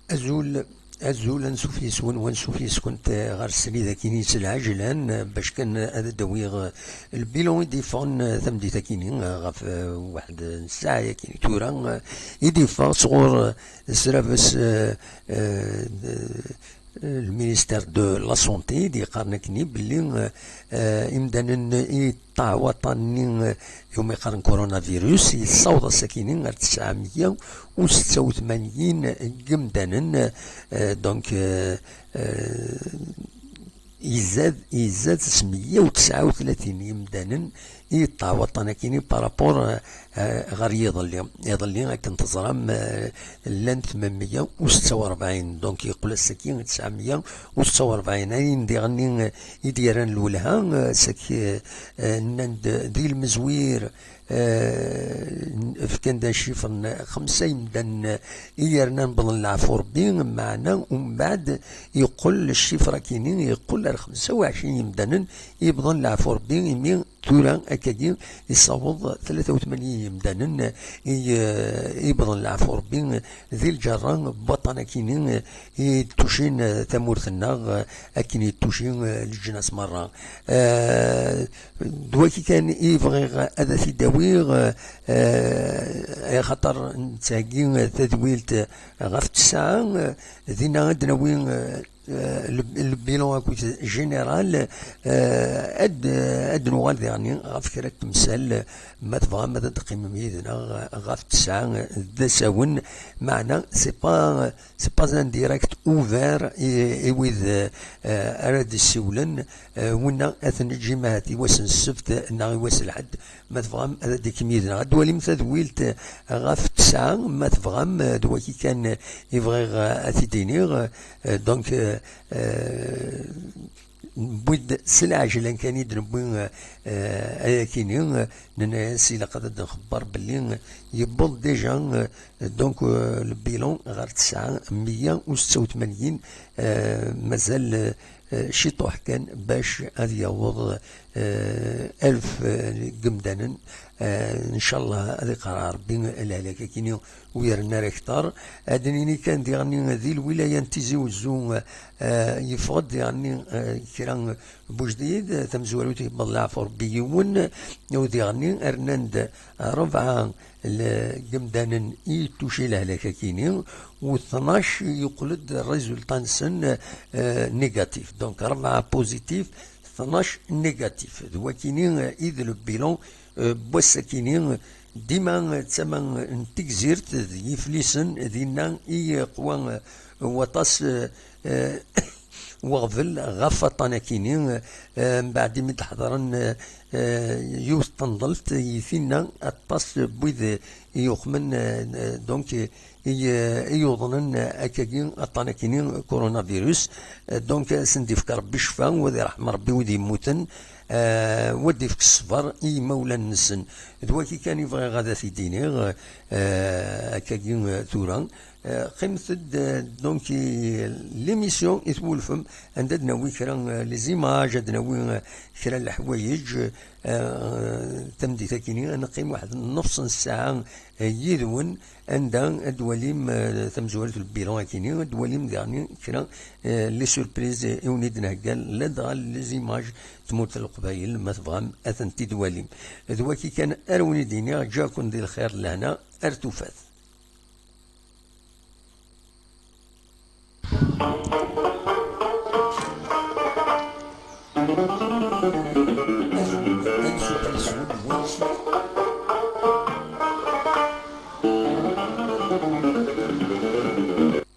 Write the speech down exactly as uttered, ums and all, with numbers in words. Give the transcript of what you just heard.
Azul, azul, ansuf yes-wen, wansuf yes-kent, eh, ɣer srid-agi s lɛejlan, eh, bac kan ad d-awiɣ, eh, lbilon i d-yeffɣen, eh, tameddit-akini, eh, ɣef, eh, waḥed n ssaɛa-yakini tura, eh, i d-yeffeɣ sɣur, eh, srabes, eh, eh, d-, eh, le ministère de la Santé, i d-yeqqaren akini belli, eh, eh, imdanen i ṭṭaɛ waṭan-nni, eh, iwumi qqaren coronavirus, yessaweḍ ass-akini ar tesɛa meyya u setta u tmanyin n yimdanen, eh, donc, eh, eh, izad, izad s meyya u tesɛa u tlatin n yimdanen i yeṭṭaɛ waṭan-akini par rapport, eh, eh, ɣer yiḍelli. Iḍelli, akken teẓram, eh, llan tmemya u setta u rebɛin, donc yeqqel ass-agi tesɛa meyya u setta u rebɛin. Ayen diɣen i, i d-yerran lwelha, eh, seg, eh, eh, nnan-d di lmezwir, eh, fkan-d acifr n xemsa yemdanen i yernan bḍan leɛfu Rebbi, meɛna umbeɛd yeqqel ccifr-akini, yeqqel ar xemsa u ɛecrin yemdanen i bḍan leɛfu Rebbi, imi tura akkagi yessaweḍ tlata u tmanyin yemdanen i, i bḍan leɛfu Rebbi di lǧerra n waṭṭan-akini i d-tucin tamurt-nneɣ, akken i d-tuci leǧnas merra. Eh, d waki kan i bɣiɣ ad t-id-awiɣ, eh, axaṭer nettheggi tadwilt ɣef ttesɛa, dinna ad d-nawi, eh, eh, le, le bilan akked général, eh, ad, ad nuɣal diɣen ɣef kra n temsal, ma tebɣam ad d-teqqimem yid-neɣ ɣef ttesɛa d asawen, meɛna c'est pas, c'est pas un direct ouvert i, i wid, eh, ara d-issiwlen, eh, winna ad t-neǧǧ imahat i wass n ssebt neɣ i wass n lḥedd, ma tebɣam ad d-ikim yid-neɣ. Ad d-walim tadwilt, eh, ɣef ttesɛa, ma tebɣam, eh, d waki kan, eh, i bɣiɣ, eh, ad t-id-iniɣ. Eh, donc, eh, eh, newwi-d s lɛejlan kan i d-newwi, eh, eh, ayakini, eh, nenna-yas ilaq ad d-nxebber belli, eh, yewweḍ déjà, eh, donc, eh, le bilan ɣer tesɛa meyya u setta u tmanyin, eh, mazal, eh, eh, ciṭuḥ kan bac ad yaweḍ, eh, alef, eh, n yimdanen. Eh, ncallah ad iqerreɛ Rebbi lehlak-akini ur yerna ara kter. Ad d-nini kan diɣen di lwilaya n Tizi Wezzu, eh, yeffeɣ-d diɣen, eh, kra n ujdid, eh, tamezwarut yewweḍ leɛfu Rebbi yiwen, u diɣen rnan-d rebɛa n yimdanen i yettuci lehlak-akini, u tnac yeqqel-d résultat-nsen, eh, négatif. Donc, rebɛa positif, tnac négatif. D wakini, eh, i d le bilan, eh, n wass-akini. Dima, eh, d tama n Tegzirt d Yiflisen, dinna i yeqwa, eh, waṭas, eh, eh, weɣbel ɣef waṭṭan-akini, eh, mbeɛd imi d-ḥeḍren, eh, eh, yiwet n tenḍelt i tinna, aṭas n wid i yuxmen, eh, eh, donc, i, i yuḍnen, eh, akkagi, aṭṭan-akini, coronavirus. Eh, donc, ad sen-d-ifk Rebbi ccfa, u ad iṛḥem Rebbi wid yemmuten, eh, u ad d-ifk ṣṣber i yimawlan-nsen. D waki kan i bɣiɣ ad t-id-iniɣ, eh, akkagi, eh, tura. Eh, qqimet-d, eh, donc, i l'émission i twulfem, anda ad d-nawi kra, eh, les images, ad d-nawi, eh, kra n leḥwayeǧ, eh, tameddit-akini, ad neqqim waḥed nnefṣ n ssaɛa, eh, yid-wen, anda ad d-twalim, eh, tamezwarut n le bilan-akini, ad d-twalim diɣen kra, eh, les surprises i wen-id-nheggan, ladɣa les images n tmurt n Leqbayel, ma tebɣam ad tent-id-twalim. D waki kan ara wen-id-iniɣ, ǧǧiɣ-ken di lxir d lehna, ar tufat.